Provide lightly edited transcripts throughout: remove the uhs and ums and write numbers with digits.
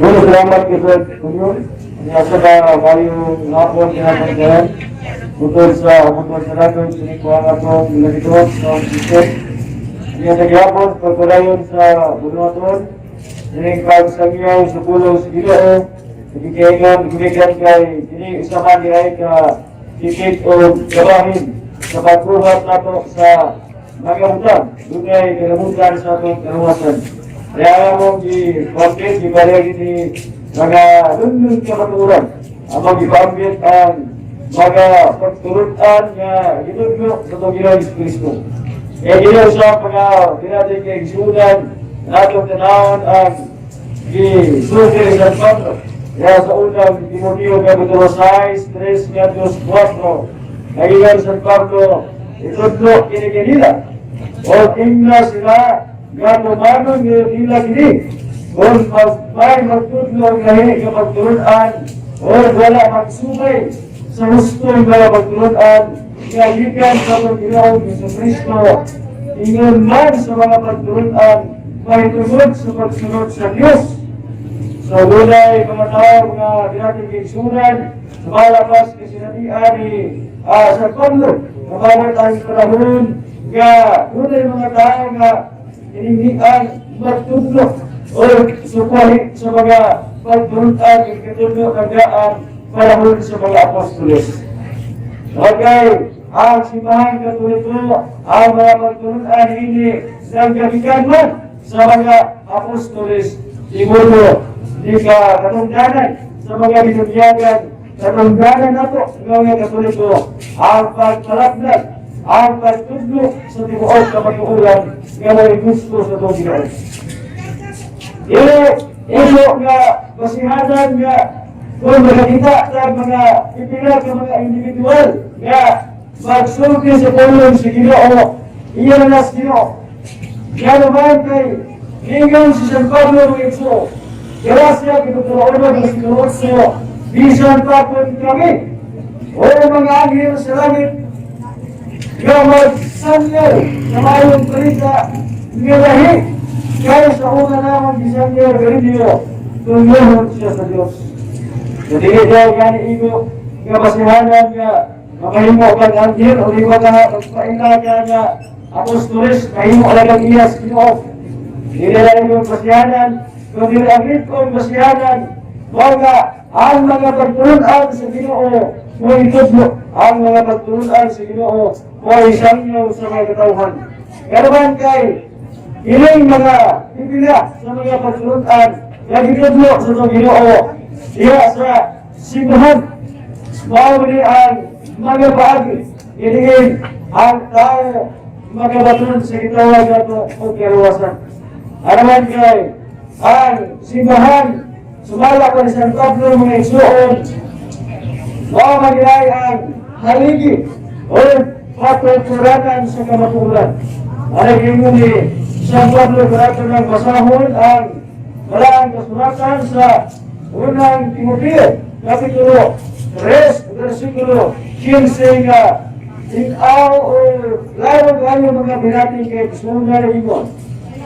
Bueno, salamat kay Brad Julio. Niya sa ba maayong hapon gihapon tanan. Butod sa butod sa naton sinikuha nga atong ginagituon sa system. Niya sa gihapon pagpadayon sa bunuhaton. Ining pagsangyaw sa pulong sa Ginoo. Nagkikaingon, gumikan kay kini isa man diay ka tikit o gabahin sa pagbuhat nato sa mga butang. Dunay kalamutan sa atong kaluwasan. Kaya among gi-complete, gi-barya ni mga lunlun kamatuoran. Among gipaambit ang mga pagturutan nga gitudlo sa atong Ginoong Kristo. Kaya Ginoo sa mga pinati kay gisudan natong tanawon ang gisulti sa Pablo. Kaya sa Unang Timoteo Kapitulo 6, 3 ngadto 4. Nagingon San Pablo, itudlo kini kanila. O tingna sila nga tumanon nga nila kini. Kung may magtudlo ang lahi nga pagtulunan o wala magsubay sa hustong mga pagtulunan nga gikan sa atong Ginoong Kristo, ingon man sa mga pagtulunan mahitungod sa pagsunod sa Dios. So, dunay mga tao, mga dinating kaigsunan, sa malapas kasinabian ni San Pablo, mabawat ang panahon nga dunay mga tao nga iningian magtudlo o supahi sa mga pagtulunan ng katudlo kagdaan panahon sa mga apostoles. Okay, ang Simbahan Katoliko, ang mga pagtulunan ini ng gabikan man sa mga apostoles, timulo, di ka katungdanan sa mga binunyagan, katungdanan nato ng mga Katoliko, ang pagtalakdan, ang pagtudlo sa tibuok kamatuoran nga may gusto sa itong Ginoo. Dili imo nga basihanan nga kung makakita sa mga pipila ka mga individual nga magsulti sa pulong sa Ginoo, iya na sa Ginoo. Nga naman kay ingon si San Pablo, mga igsoon, Galacia, Kapitulo 1, versikulo 8, bisan pa kung kami o mga anghel sa langit nga magsangyaw sa maayong balita nga lahi kaya sa una namang gisangyaw garinyo, tungyahon siya sa Diyos. So, dili daw gani igo nga basihanan nga makahimo kag anghel o di ba ka magpaila ka nga apostoles, mahimo lang ang iya sa Ginoo. Dili lang yung basihanan, kundi ang itong basihanan, mao nga ang mga pagtulunan sa Ginoo mo itudlo, ang mga pagtulunan sa Ginoo mo isangyaw sa mga katawhan. Pero man kay ining mga pipila sa mga pagtulunan nga gitudlo sa itong Ginoo diha sa simbahan, mao ni ang mga paagi iniin ang tao magabaton sa gitawag ato og kaluwasan. Araman kay ang simbahan sumala pa ni San Pablo, mga igsuon, mao magilay ang haligi o patunturanan sa kamatuoran. Ang ingon ni San Pablo kanato ng basahon ang balaang kasulatan sa Unang Timoteo, Kapitulo 3, versikulo 15 nga ikaw o laro kayo mga binating kay na ingon.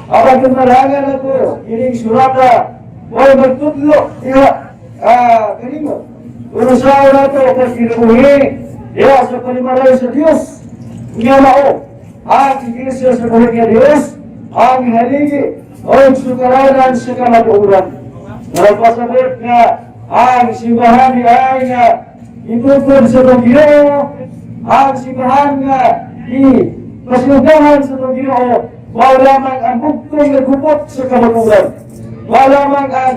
Apan kung malangan ako, ining surata, mo'y magtudlo, diha, kanimo. Pero sa nato, pag kinuhi, diha sa panimalay sa Diyos, nga mao, ang Iglesia sa buhi nga Diyos, ang haligi, o sukaranan sa kamatuoran. Nagpasabot nga ang simbahan ni ay nga itukod sa itong Ginoo, ang simbahan nga i pasinugahan sa itong Ginoo, mao lamang ang bugtong nagupot sa kamatuoran. Mao lamang ang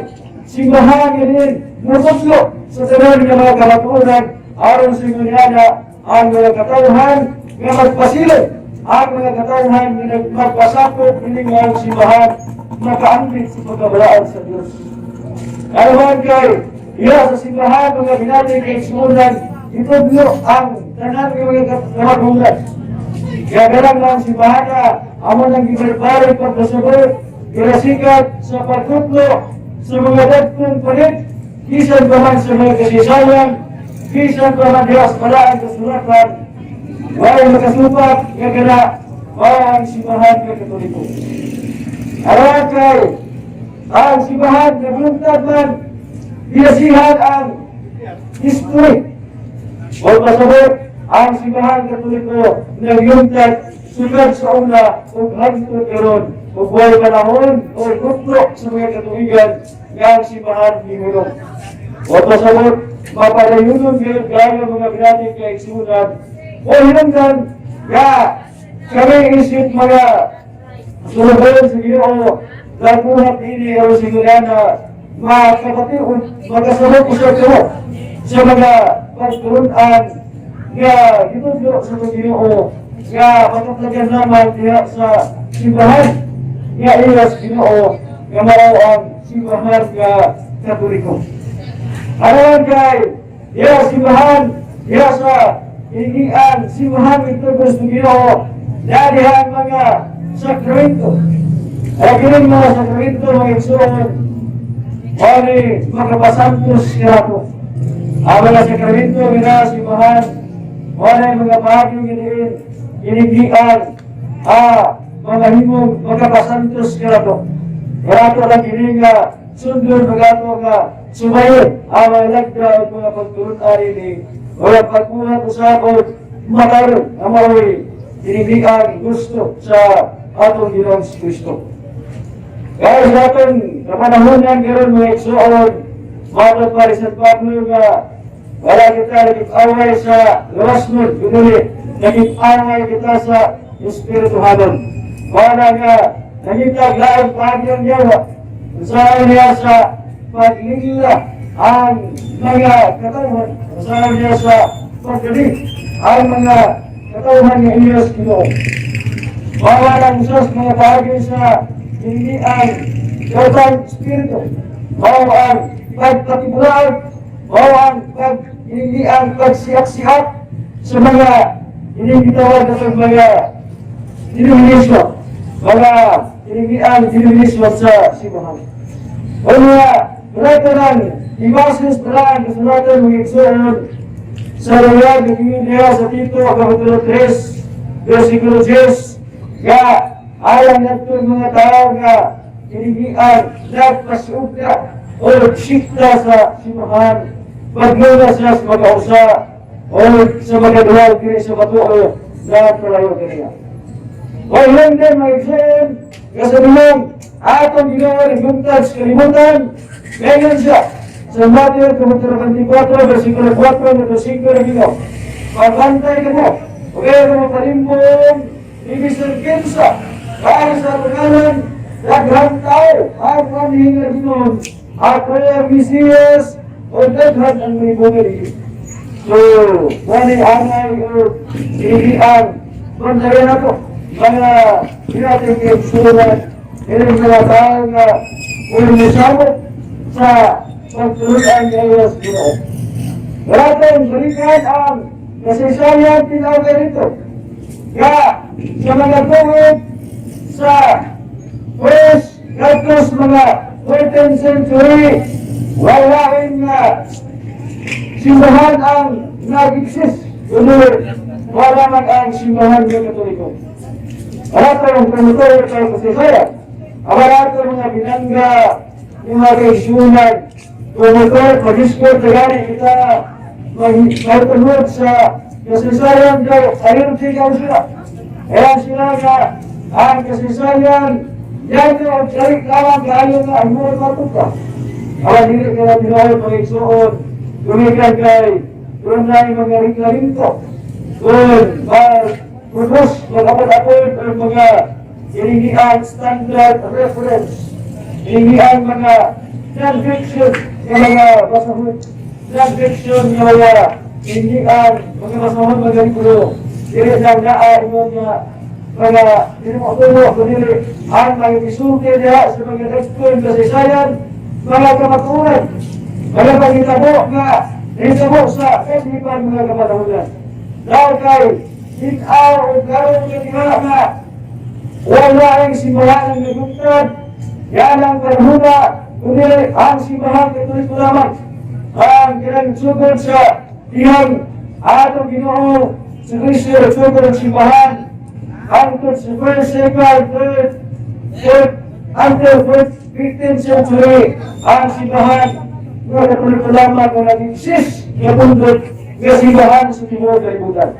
simbahan nga din mutudlo sa tanan nga mga kamatuoran aron sa na ang mga katawhan nga magpasilip, ang mga katawhan nga magpasakop ining mga simbahan makaambit sa pagkabalaan sa Dios. Aron kay iya sa simbahan, mga binati kay sunan, itudlo ang tanan nga mga kamatuoran. Kaya galang lang simbahan na amo nang gibalbalik pagkasabot, girasikat sa pagtudlo sa mga dagkong palit, bisan pa man sa mga kasaysayan, bisan pa man diha sa balaan kasulatan, walay makasupat nga kana mao ang Simbahan nga Katoliko. Aron kay Ang simbahan naglungtad man binasihan ang history. O pasabot, ang Simbahan Katoliko nagyungtad sugad sa una ug hangtod karon ug way panahon o gutlo sa mga katuigan nga ang simbahan gihulong. O pasabot, mapadayunon gayud kayo, mga binating kaigsuonan, o hinungdan nga kami isip mga sulugon sa Ginoo nagbuhat ini aron sigurana makapati o makasabot usab kamo sa mga pagtulunan nga gitudlo sa Ginoo nga matatagan naman diha sa simbahan nga iras Ginoo nga mao ang Simbahan nga Katoliko. Aron kay diha simbahan, diha sa inian simbahan ito sa Ginoo, diha ang mga sakramento. Ay kining mga sakramento, mga igsoon, mao ni makapasantos kanato. Ang mga sakramento nga simbahan, mao na mga paagi giniin, inigian, mga himong makapasantos kanato. Kanato lang kini nga sundon, magato nga sumayon ang mga lagda o mga pagtulun-an ini, mga pagbuhat usab o makaroon ang mao'y inigian gusto sa atong Ginoong Kristo. Kaya sa atong kapanahonan karon, mga igsoon, matod pa rin San Pablo nga wala kita nagip-away sa lawasnon, kundi nagip-away kita sa espirituhanon. Wala nga nangitag laing paagi ang yawa. Usahay niya sa paglingla ang mga katawhan. Usahay niya sa pagdali ang mga katawhan nga iyos Ginoo. Wala lang usas mga paagi sa hindi ang kautang espiritu. Mao ang pagpatibulaag, mao ang pag hindi ang pagsiyak-siyak sa mga inigitawag na mga denominasyon, mga inigian denominasyon sa simbahan. O nga, wala ng ibasis paraan kasulatan, mga igsoon, sa Royal niya sa Tito, Kapitulo 3, versikulo 10, nga alang nato mga tao nga inigian nagpasuga o nagsikta sa simbahan, pagluna siya sa mga-usa o sa mga duha kini sa matuo na palayo kaniya. O ilan din, mga igsoon, nga sa bilong atong Ginoo naglungtad sa kalibutan, ngayon siya sa Matthew Kapitulo 24, versikulo 4 hanggang 5 na Ginoo. "Magbantay kamo, o kaya mo palimbong, ibig kinsa, kaya sa pangalan, daghang tao, ang anhin nga Ginoo, ako ang Mesiyas, o daghan ang may bumili." So, wani angay o inian, bantayan ako, mga pinating kaigsuonan, ilang mga tao nga ulimisamo sa pagtulunan ni Diyos Ginoo. Wala tayong balikan ang kasaysayan tinawag nito. Nga sa mga tuig sa first ngadto mga 14th century, walain nga simbahan ang nag-exist. Kundi wala man ang Simbahan ng Katoliko. Wala tayong promotor sa kasaysayan. Wala tayong mga binangga, yung mga kaigsuonan, promotor, mag-discourse, tagani kita, magtunod sa kasaysayan daw, ayun sigaw sila. Kaya sila nga, ang kasaysayan, yan ang sarik lamang kaayo nga ang mga matuka. Awan dili ka na tinuod, mga igsoon, gumikan kay, doon na yung mga reglamento, doon, mag-produce, mag-apod-apod ang mga inigian standard reference, inigian mga non-fiction nga mga basahon, non-fiction nga mga inigian, mga basahon, mga libro, dili lang naa ingon nga mga dili mo tulo, kundi ang mga gisulti diha sa mga dagkong kasaysayan, mga kamatuoran, mga pangitabo nga nahitabo sa kadipan mga kapanahonan. Dahil kay tinaw o karon nga diha nga wala ang simbahan ang nagungtad, yan ang panahuna, kundi ang Simbahan Katoliko lamang ang kinang sugod sa dihang atong Ginoo sa Kristo nagsugod ang simbahan hangtod sa first, second, third, fourth, until fourth. 15th century, ang simbahan nga Katoliko lamang ang nag-exist nga bundok nga simbahan sa tibuok kalibutan.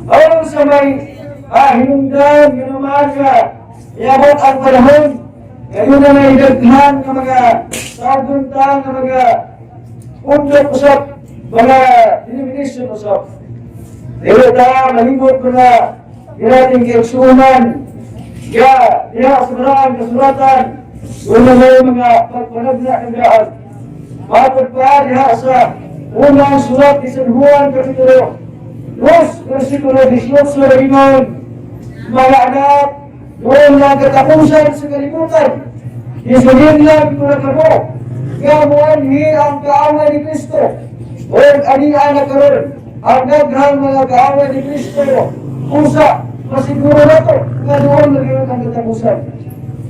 Aron sa may hinungdan nga naman nga iabot ang panahon ngayon na may daghan nga mga saguntang nga mga pundok usap, mga denomination usap. Dili ta malimot mga dinating giigsuonan nga diha sa Balaang Kasulatan wala may mga pagpanagna ng daan. Matod pa diha sa unang sulat ni San Juan, Kapitulo 2, versikulo 18, nagingon, "Mga anak, doon na ang katapusan sa kalibutan. Isugin lang ko na kamo, nga muanhi ang kaaway ni Kristo. Ug ania na karon ang daghang mga kaaway ni Kristo. Usa, masiguro nato nga doon na gyud ang katapusan."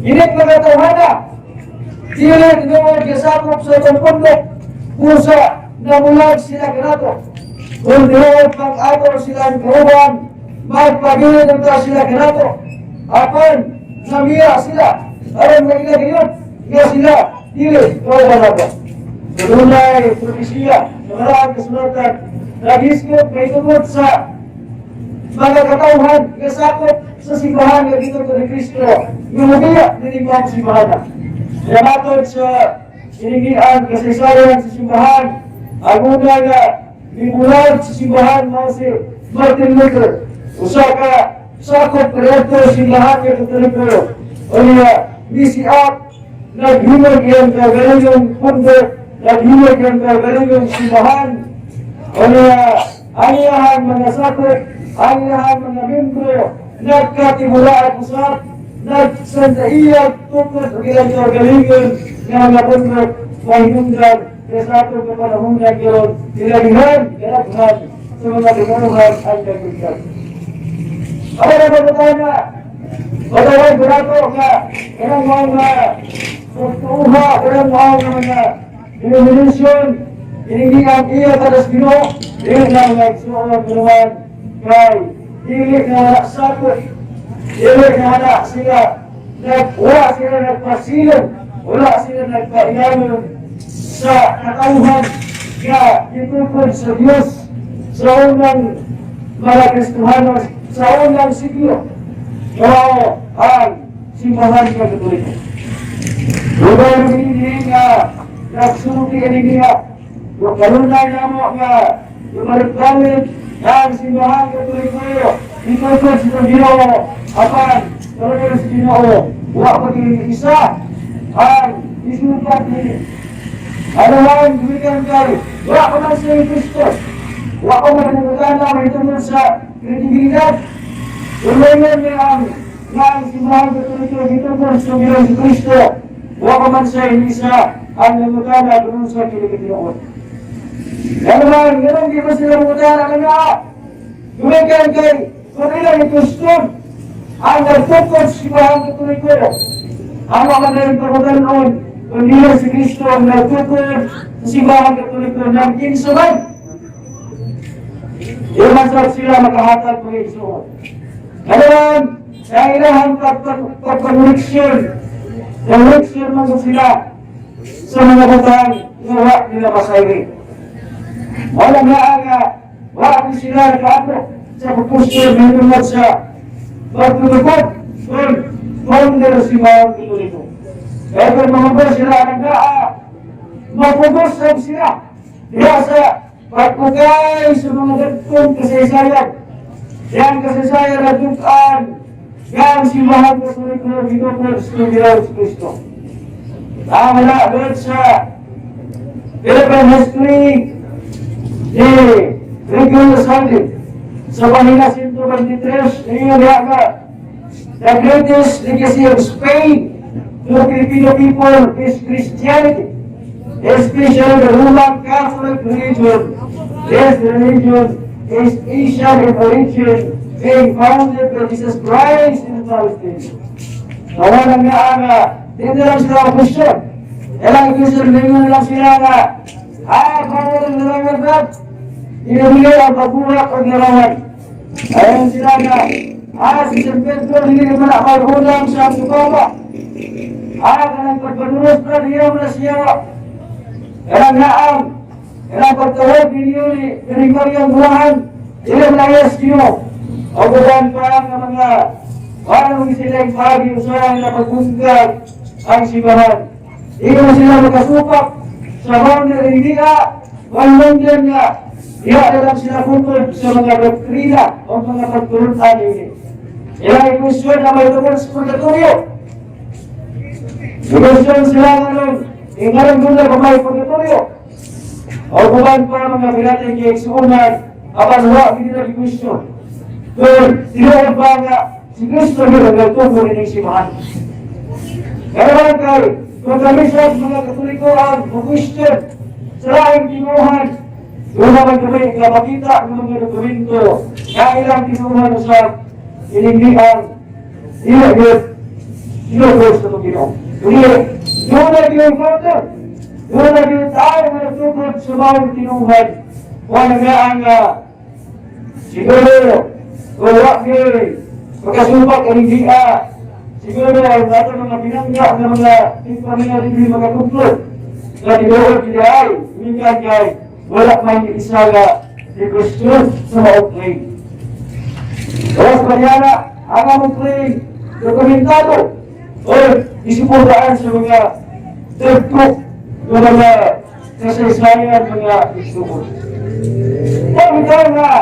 Init mga tawhana, dili tinuod gasakop sa atong pundok, usa namulag sila kanato. Kung tinuod pang ato silang kauban, magpagilid ang ta sila kanato. Apan, namiya sila, aron maila gayud, nga sila, dili, kauban nato. Dunay propesiya sa Balaang Kasulatan, nagisgot mahitungod sa mga katawhan nga sakop sa simbahan nga dito ni Kristo nga mubiya nining mga simbahan. Kaya matod sa iningian kasaysayan sa simbahan, ang una nga mibulag sa simbahan mao si Martin Luther, usa ka sakop kaniadto sa simbahan nga Katoliko. Unya misiak, naghimog iyang kagalingong pundok, naghimog iyang kagalingong simbahan. Unya ang iyahang mga sakop, ang iyahang mga membro, nagkatiwala usab, nagsandaiyag tungkol sa ilang kagalingon nga mga pundok, pahinungdan kaya sa atong kapanahunan karon ilabihan kadaghan sa mga tinuohan ang kagulgan. Ako na pagkatana, patawag ko nato nga kanang mga pagtuuha, kanang mga denomination, hindi ang iya tadas Ginoo, dili na mga igsuon kunuhan kay dili na wala sakop, dili na wala sila, wala sila nagpasilong, wala sila nagpainganon sa katawhan nga gitukod sa Dios sa unang mga Kristohanos sa unang siglo. Mao ang simbahan nga Katoliko. Lugar hindi nga nagsulti ani niya. Kalunay namo nga lumalit ang simbahan Katoliko gitukod sa Ginoo, apan kalunay sa Ginoo wa pa gyud isa ang isupat ni. Ano lang gumikan kay wa pa man sa Kristo. Wa pa man nangutana mahitungod sa kredibilidad. Tuloy niya ang simbahan Katoliko gitukod sa Ginoo si Kristo. Wa pa man sa isa ang nangutana tungod sa kini. Ano man, ganun di ba sila mangutana nga? Gumikan kay kung ilang kustom ang nagtukod sa simbahan Katoliko. Ang mga man pagkakaroon, kung di si Kristo ang nagtukod sa simbahan Katoliko ng kinsa man. Di man sa sila makahatag mga igsuon. Ano man, sa ilahang pagpakoreksyon, koreksyon man sila sa mga butang nga wa nila masayri. Wala nga nga, wa ni sila nakaabot sa pagkusyon mahitungod sa pagtulupad kung founder si Mang Katoliko. Kaya kung mga sila nagdaa, mapugos sila diha sa pagpugay sa mga dagkong kasaysayan. Yang kasaysayan na dukaan yang simbahan Katoliko gitukod sa Ginoo sa Kristo. Ang wala doon sa Philippine history ni Regular Sunday sa pahina 123, ngayon niya ka, "The greatest legacy of Spain to the Filipino people is Christianity, especially the Roman Catholic religion. This religion is Asian in origin, being founded by Jesus Christ in Palestine." Tawanan nga nga, di na lang sila question. Ilang question, lingon lang sila nga, bawal ang larangan ba? Inabili ang pagbuhat og larawan. Ayun sila nga, si San Pedro, hindi naman ako unang sa Papa. Ah, kanang pagpanuros na diya mo na siya. Kanang naang, kanang pagtawag ninyo ni Birheng Maria Bulahan, dili mo na yes Ginoo. O uban pa nga mga parang silang pagi usahan na pagbungkag ang simbahan. Di mo sila makasupak sa boundary nila, walang nga, diha na lang sila bukod sa mga doktrina o mga pagtulunan nila. Ilang i-question na may tungkol sa purgatorio. I-question sila nga nun, ingaran doon na may purgatorio. O uban pa mga binating giigsuonan, apan wa gid nila i-question. Kung tinuod ba nga si Kristo gyud ang nagtubo nining simbahan. Kaya man kay, kung kami sa mga Katoliko ang question sa laing tinuohan, doon naman kami kapakita ng mga dokumento na ilang tinuohan sa inindihan, dili gyud tinuod sa Ginoo. Kundi, doon na gyud founder, doon na gyud tayo nga nagtukod sa maong tinuohan. Wala nga ang siguro, wala gyud pagkasupak ang dia. Siguro ang ato mga binangga ng mga tigpamilya rin mga kumplot na tinuod kaya ay, mingan kay wala man isa nga i-question sa maong claim. Oras Mariana, ang among claim, dokumentado, o isuportaan sa mga tagkok ng mga kasaysayan mga isukod. O ikaw nga,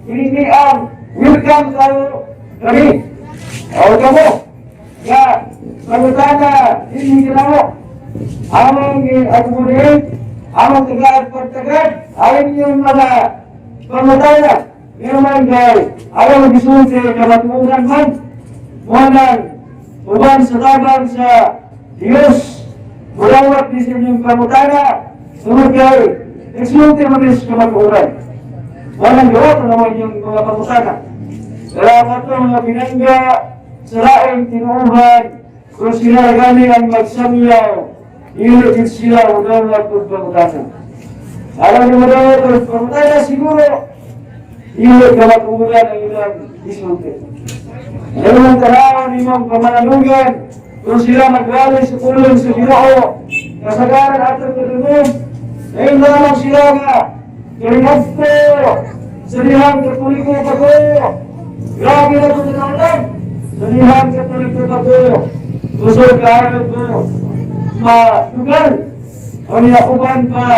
hindi ang welcome tayo kami. O kamo, nga, pangutana, hindi ka mo. Among i-accommodate, among tagad pagtagad, ayon yung mga pangutana. Ngayon man kay, ayaw magisulti kamatuoran man, Muhanan, uban sa tabang sa Diyos, mulawat ni sa inyong pangutana, tungod kay, nagsulti man sa kamatuoran. Walang gawa ko naman yung mga pangutana. Kaya nga mga binangga sa laing tinuuhan, kung sila gani ang magsamyaw, dili gid sila udawat og pangutana. Alam niyo mo daw, pangutana siguro, dili kamatuoran ang ilang isulti. Ano ang tanaw nimong pamanalugan, kung sila magwali sa pulong sa Ginoo, kasagaran atong kadungog, ngayon lamang sila nga, kay sa dihang Katoliko pa ko, grabe na ito tinawag, sa dihang Katoliko pa ko, kusog kaayo ko, madugal, o niya uban pa,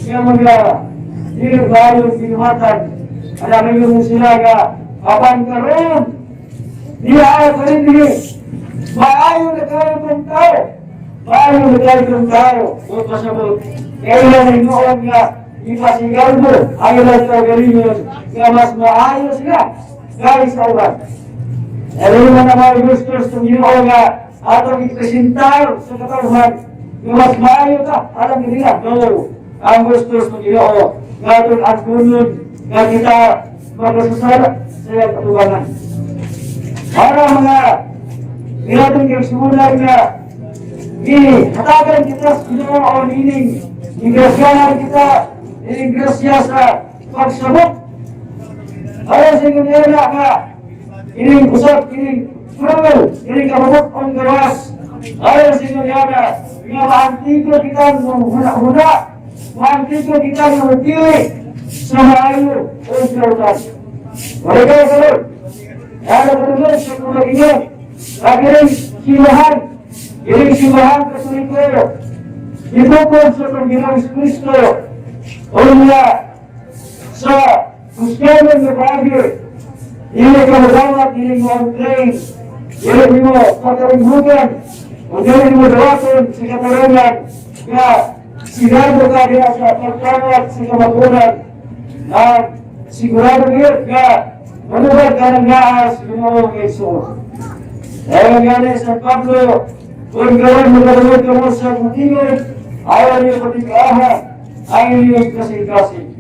nga mga dili bayo ginuhatan, alam niyo sila nga, apan karon, di ay pa rin dili. Maayo na kayo kung tao. Maayo na kayo kung tao. O pasabot. Kaya na noon nga, ipasigaw mo ang ilang kagalingon nga mas maayo sila kaysa uban. Alam mo na mga gustos ng Ginoo nga atong ipresentar sa katawhan nga mas maayo ka, alam nila, no, ang gustos ng Ginoo nga atong agkunon nga kita magkasasala sa iyang katubangan. Para mga nilatong kagsunan nga hatagan kita sa Ginoo o nining igrasyahan kita, ining grasya sa pagsabot. Ayon sa ingon nila nga ining usap, ining cruel, ining kababot ang gawas. Ayon sa ingon nila nga maantigo kita ng huna-huna, maantigo kita ng pili sa maayo o kautan. Wala kayo sa Lord. Kaya na sa kung inyo, lagi rin simbahan, ining simbahan Katoliko, itukod sa Panginoong Kristo, o nga sa Kristiyano nga paagi, dili ka madawat, dili mo ang claim, dili mo pagkaringhugan, o dili mo dawaton sa katarungan, nga sigurado ka diha sa pagtawat sa kamatuoran, at sigurado yun nga manubad ka ng gaas Ginoong Jesus. Dahil nga ni San Pablo, kung gawin mo kadungod ka mo sa mutingon, ayaw niyo patigaaha ang inyong kasing-kasing.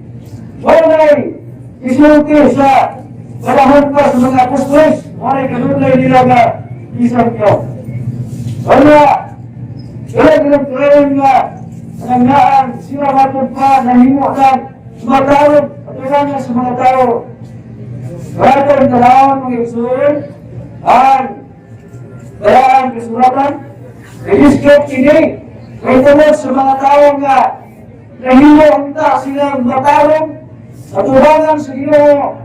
Walay isulti sa panahon pa sa mga apostoles, walay kanunay nila nga isang tiyaw. Wala, wala nilang claim nga nangaan sila matod pa nahimo lang matarog at kailangan sa mga tao. Kaya ang tanawon, mga igsoon, ang balaan kasulatan. Nag-script kini kay tungod sa mga tao nga nahimo unta silang matarong sa tubangan sa Ginoo,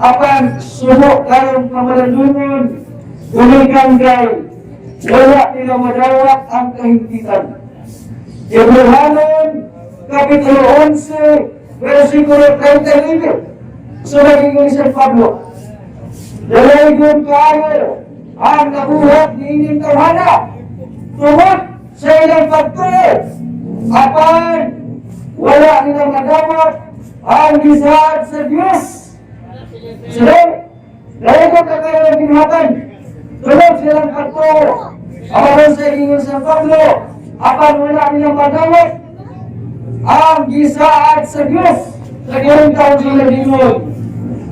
apan sumo karong pamalandungon gumikan kay wala nila madawat ang kahimpitan. Hebreohanon, Kapitulo 11, versikulo 39. So naging ni San Pablo, "Dalaygon kaayo ang nabuhat niining tawhana tungod sa ilang pagtuo, apan wala nilang nadawat ang gisaad sa Diyos." So, dalaygon ka kayo ang binuhatan tungod sa ilang pagtuo. Aron sa ingon San Pablo, apan wala nilang madawat ang gisaad sa Diyos. Sa iyong taon sila dingon,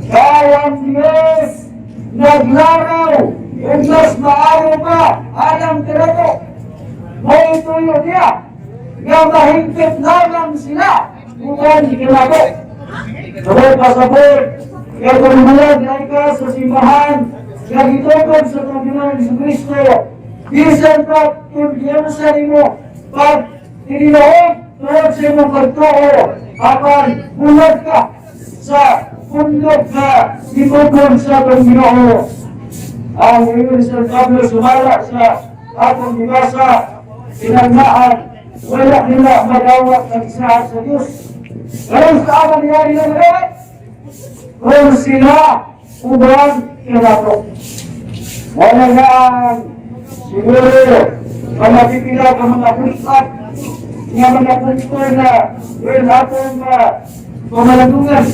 "Kay ang Diyos naglaraw ug mas maayo pa alang kanato. May tuyo niya nga mahingpit lamang sila uban kanato." Sabay pasabot, nga kung na ka sa simbahan, nga gitukod sa atong Ginoong Kristo, bisan pa kumpiyansa nimo pag tininood tungod sa imong pagtuo, apan bulag ka sa pundok nga gitukod sa atong Ginoo. Ang ingon sa Pablo sumala sa atong gibasa, tinagmaan, wala nila madawat ang isaad sa Diyos. Ngayon sa ama niya nila madawat, kung sila uban kinato. Wala na ang siguro mga pipila ka mga pull-up nga mga punto na well atong pamalandungan.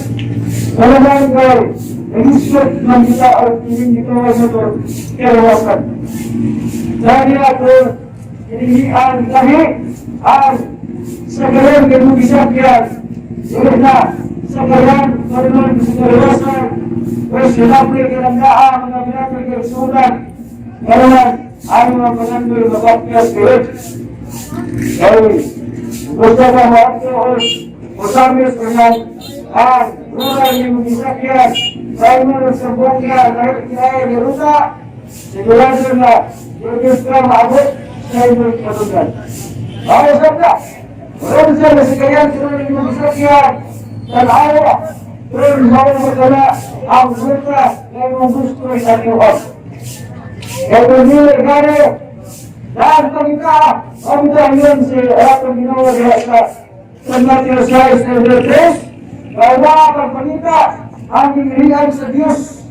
Wala na ang kay nag-isot man kita o piling dito sa ito karawasan. Dahil ako inihian lahi ang sa karon kay mugisakyan wala na sa karon karon sa karawasan o sinabi ka ng naa mga binatog kay sunan karon ang mga pangandoy mabapyas kayo kay gusto ka maadto o Osamis kanyang ang rural ni mugisakyan sa imo sa bongga dahil kaya ni ruta, sigurado na Diyos ka maabot sa imong padunggan. Ako sa ka, wala siya na si kayan karon ni mugisakyan tanawa pero mao magdala ang ruta na imong gusto sa Dios. Kaya kung dili gani, dahil pagita, ang yun si atong Ginoo diha sa San Mateo 6, 3, kaya pagpangita ang gingharian sa Diyos.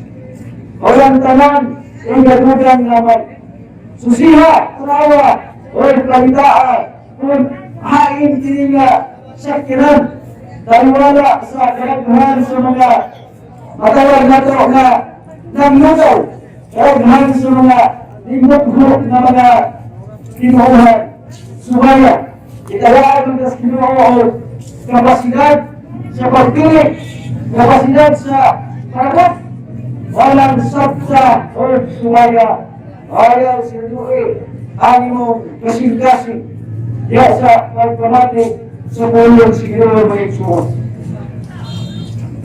Walang tanan, ang gadugang naman. Susiha, tanawa, o palitaa, kung hain kini nga sakyanan, taliwala sa kalaghan sa mga matawag nato nga naglugaw, kalaghan sa mga limugho na mga tinuuhan. Sumaya, italaan ng tas Ginoo kapasidad sa pagpili, kapasidad sa parabot, walang sabta o sumaya, ayaw sinuwi ang imong kasing-kasing diya sa pagpamati sa pulong sa Ginoo, mga igsuon.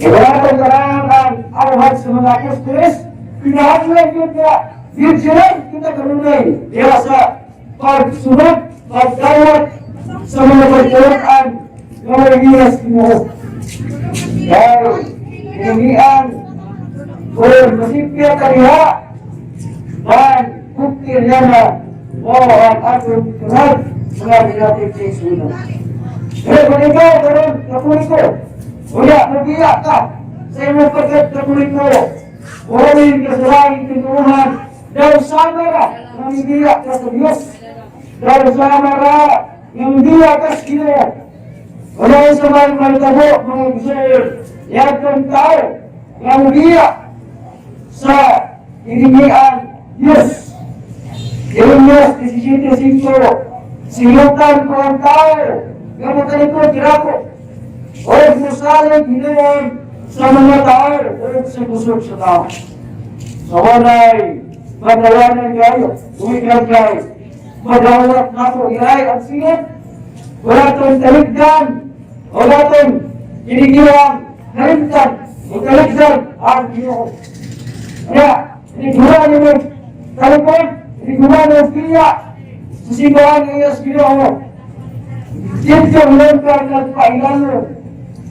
Iwala karang ang awhat sa mga apostoles, pinahanglan yun nga, vigilant kita kanunay diya sa pagsunod, pagdawat sa mga pagturuan nga may sa Ginoo. Dahil kinungian o masipya kaniha, man bukti niya na mo ang atong tunod mga binatid sa isunan. Pero kung ikaw karon Katoliko, wala, nabiya ka sa imong pagkat Katoliko, uwin ka sa langit tinuuhan, dahil sama ra nga ka sa Diyos. Dahil sama ra nga ka sa Ginoo. Wala sa mga mahitabo, mga igsoon, yatong tao nga mubiya sa iningian Diyos. Jeremias 17.5, "Silutan ko ang tao nga matalikod kinako o musalig hinuon sa mga tao o sa kusog sa tao." Sa walay madalanan kayo, umigrag kayo, madawat nato iray ang silot, wala tong taligdan, wala tong ginigirang narimtan, o taligdan ang Ginoo. Kaya, inigura ni mo talikod, inigura mo piya, sa Sa simbahan ng Diyos Ginoo. Dito longkar nagpailalom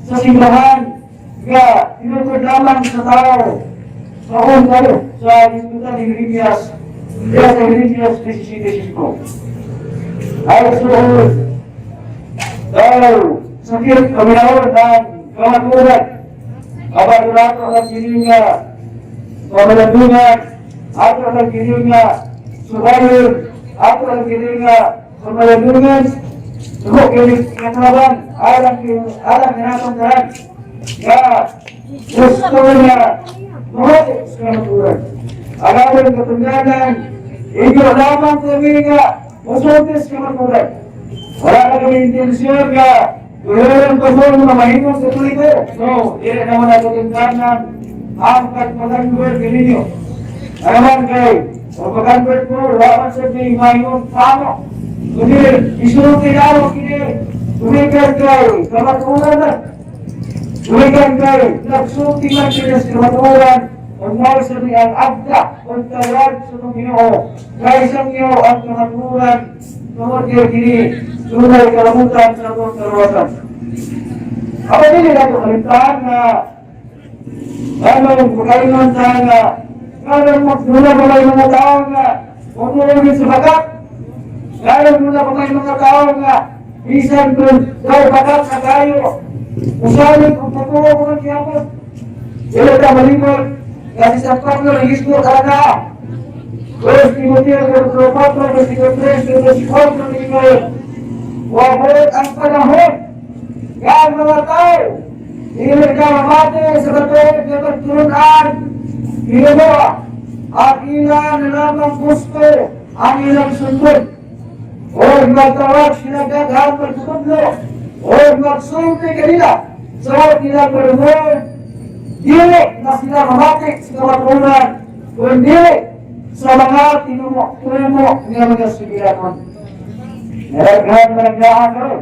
sa simbahan nga tinukod lamang sa tao. Kaon tayo sa diskutan ni Jeremias, kaya sa Jeremias 17.5. Ay suod, daw, sakit paminahon ang kamaturan. Apan ato ang kini nga pamalandungan, ato ang kini nga subayon, ato ang kini nga pamalandungan, dugo kini katraban, alang alang kinatong tanan, nga gusto niya mamati sa kamaturan. Ang aming katungdanan, inyo lamang kami nga musulti sa kamaturan. Wala na kami intensyon nga tuloy ang pastor mga mahimong Katoliko. No, di na naman ato tungdanan ang pagpaconvert ninyo. Ano man kay, o pag-convert mo, wala man sa may mahimong tamo. Kundi, isulti na ako kini, gumikan kay, kamaturan na. Gumikan kay, nagsulti man kini sa kamaturan, ug mao sa ang agda, o tawag sa itong Ginoo. Kay sa inyo ang kamaturan, tungod kay kini, dunay kalamutan sa atong kaluwasan. Ako dili nato kalimtaan nga ano, pagkainon ta nga ano, magdula pa may mga tao nga matulogin sa bakak. Lalo muna pa may mga tao nga bisan kung daw bakak na tayo, usalit kung patuo ko ng kiyapot. Dili ta malimot kasi sa Pablo nag-ismo talaga. 2 Timoteo kapitulo 4, versikulo 3, versikulo 4, ninyo. Wabot ang panahon nga ang mga tao dili ka mamati sa katuig nga pagtulunan. Ginoo ang ilan na lamang gusto ang ilang sundon. O magtawag sila daghang pagtutudlo o magsulti kanila sa ilang panahon. Dili na sila mamati sa kamatuoran, kundi sa mga tinumo-tumo nga mga sugilanon. Daghan man ang naa karon.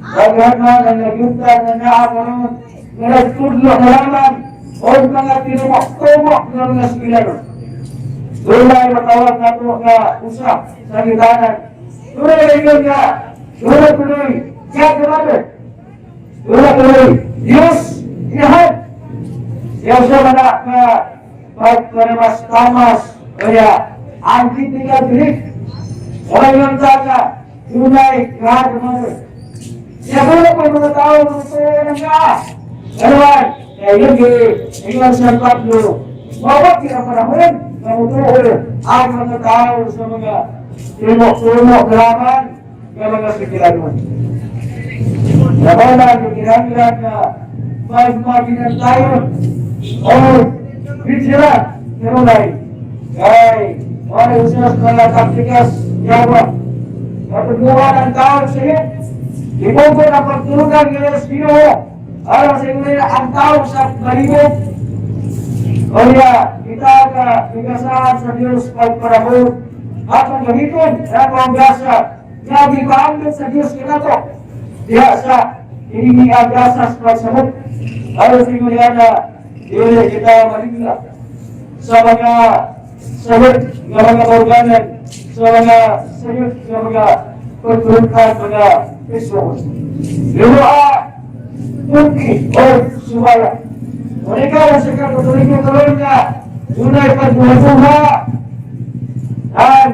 Daghan man ang nagyunta nga naa karon nga nagtudlo na lamang o mga tinumo-tumo nga mga sugilanon. Dunay matawag nato nga usa sa gitanan. Dunay gayon nga dunay tuloy God the Mother. Dunay tuloy Diyos Inahan. Siya siya man na nga pagpanamas-tamas kaya ang biblical belief. Wala yung nga dunay God the Mother. Siya muna po yung mga tao mga tuwa ng nga. Ano, kaya yun ingon sa Pablo, mawag ang panahon na mutuo ang mga tao sa mga tumo-tumo lamang nga mga sikilanon. Labanan yung kinahanglan na magmaginantayon o vigilant kanunay kay mga siya sa mga taktikas yawa. Matulungan ang tao sa iyo. Ibugo ang pagtulugan ng Diyos Ginoo. Aron sa inyo ang tao sa malibog. O niya, kita ka, bigasaan sa Diyos pagparabot. Atong gamiton, sa atong grasya, nga gipaambit sa Diyos kinato. Diha sa iningi ang grasa sa pagsamot. Aron sa inyo niya na, dili kita maligla sa mga sayot nga mga organan, sa mga sayot nga mga pagtulungan, mga Kristo. Lima, Turki o Sumaya. O ikaw sa Katoliko karon nga dunay pagbuha-buha ang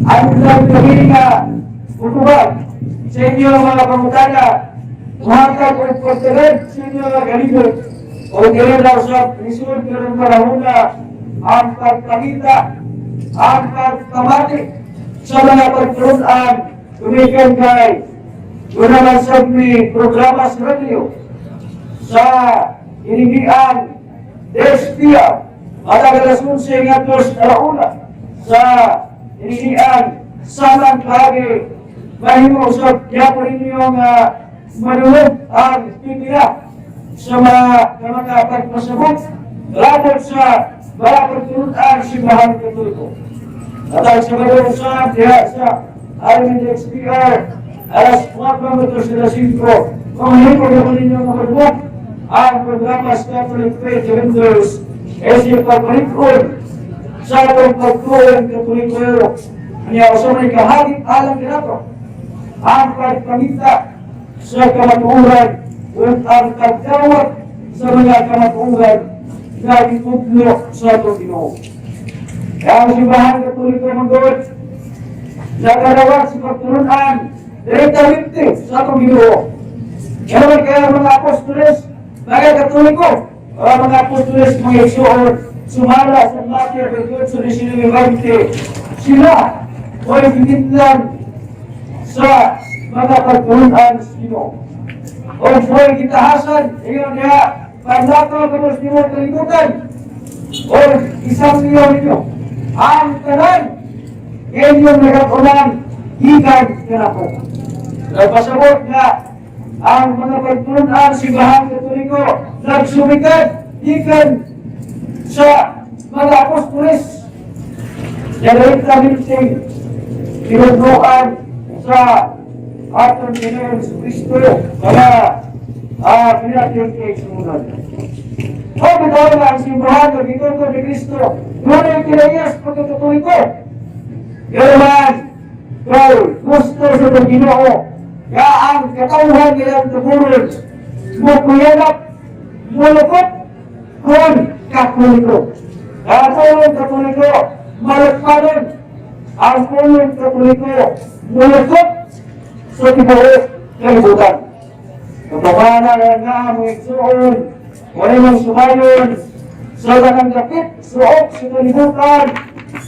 ang lahi nga utubag sa inyo mga pangutana, muhatag og pagtalag sa inyo mga galibot o dili lang sa lisod karong panahon na ang pagpakita, ang pagpamati sa mga pagtulunan gumikan kay doon naman sa may programa sa radio sa inibian Despia at ang alas 11 ngadto sa alauna sa inibian Samang Klage. Mahimo usab gyapon ninyo nga madulog ang pipila sa mga pagpasabot labot sa mga pagtulunan simbahan Katoliko. At ang Sabado usab diha sa RMDXPR alas 4 ngadto sa alas 5, mahimo gyapon ninyo makadungog ang programa sa Catholic Faith Defenders es yung pagpalikod sa atong pagtuon Katoliko. Niya usa may kahagit alang kanato ang pagpangita sa kamatuoran ug ang pagdawat sa mga kamatuoran nga gitudlo sa atong Ginoo. Kaya ang Simbahan Katoliko man gud nagarawat sa pagtulunan direktamente sa atong Ginoo. Kaya naman kaya mga apostoles, mga Katoliko, ang mga apostoles, mga igsuon, sumala sa Mateo 28:19, sila o gininlan sa mga pagtulunan sa Ginoo. O mo'y gitahasan, ingon niya, paglakaw kamo sa tibuok kalibutan, o isang niyo ninyo, ang tanan, inyong nagatunan, gikan kanako. Nagpasabot nga, ang mga pagtulunan Simbahan Katoliko, nagsumikad, gikan sa mga apostoles, direktamente tinudloan sa atong Ginoong Kristo, mga pinating kay sumunod. O bitaw nga ang simbahan ng gitugo ni Kristo, ngunit kinayas pagkakatoliko. Gayunman, kay gusto sa itong Ginoo, nga ang katawhan nilang tuburon, mukuyanap, mulukot, kung Katoliko. Ang pulong Katoliko, malukpanon. Ang pulong Katoliko, mulukot sa tibuok kalibutan. Kapamana nga ang mga igsuon, wala mong sumayon, sa tanang dapit, suok sa kalibutan,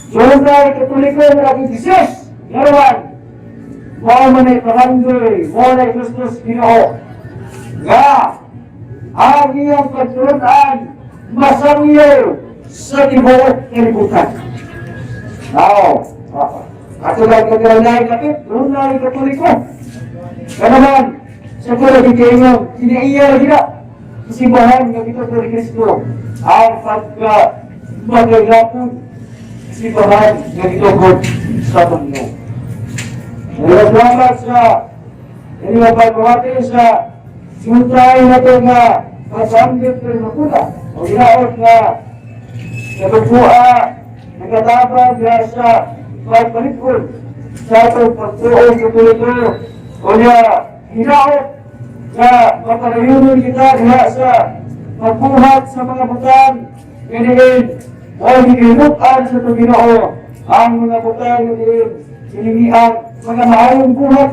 dunay Katoliko nga nag-exist. Ngayon, mao man ay parandoy, mao na gusto sa Ginoo, nga ang iyang pagtulunan masangyaw sa tibuok kalibutan. Now, ato lang kagalanay kapit, dunay Katoliko. Kanaman, sa kula kikaingon, kinaiya lagi na sa simbahan nga gitugo ni Kristo ang pagka magaylapon sa simbahan nga gitugod sa Panginoon. Salamat sa inyong pagpamati sa simultay na ito nga pasanggit ng makula o ginaot nga katugua nagatabang nga sa pagpalikod sa atong pagtuong Katoliko o niya hinaot nga mapagayunon kita diha sa pagbuhat sa mga butang kaniin o gihinutan sa itong Ginoo ang mga butang kaniin siningiang mga maayong buhat,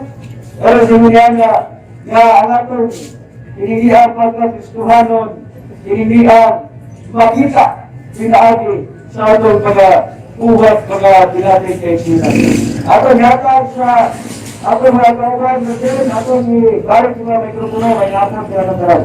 pero sa nga nga ang atong hiningiang pagkakristuhanon, hiningiang makita pinaagi sa atong mga buhat, mga pinating kay sila. Atong hatag sa atong mga kauban natin, atong ibalik mga mikropono, may napon sila ng taran.